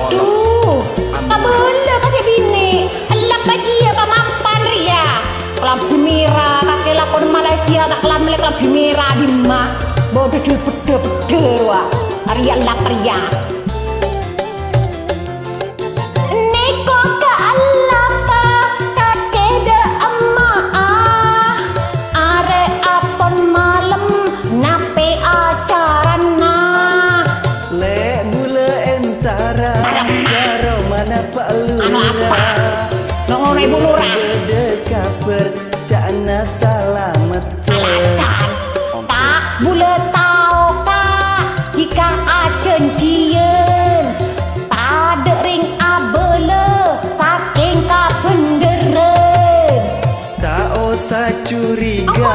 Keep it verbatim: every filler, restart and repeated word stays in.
Adhu, kabâlâ ka sè binè'. Ellak ka jiyâ pamapan rèya. Kalambhi mèra, kakè lakon Malaysia, ta' kalamlè kalambhi mèra dimma. Bâdâ dâ-, beddhâ-beddhâ rowa. Arèya ellak rèya. Nèko ka Allah, Pa, kakè dâ' emma'a. Arè apon malem, napè acarana? Lè' bulâ entara, ka romana Pa' Lurah. Anu apa? Lo ngono, Ibu Lurah. Bâdâ kabhâr, ca'na salamet. Alasan. Ta' bulâ tao, Ka', dhika ajhânjhiyân. Tadâ' rèng abâlâ sakèng kabhendherrân. Ta' osa curiga,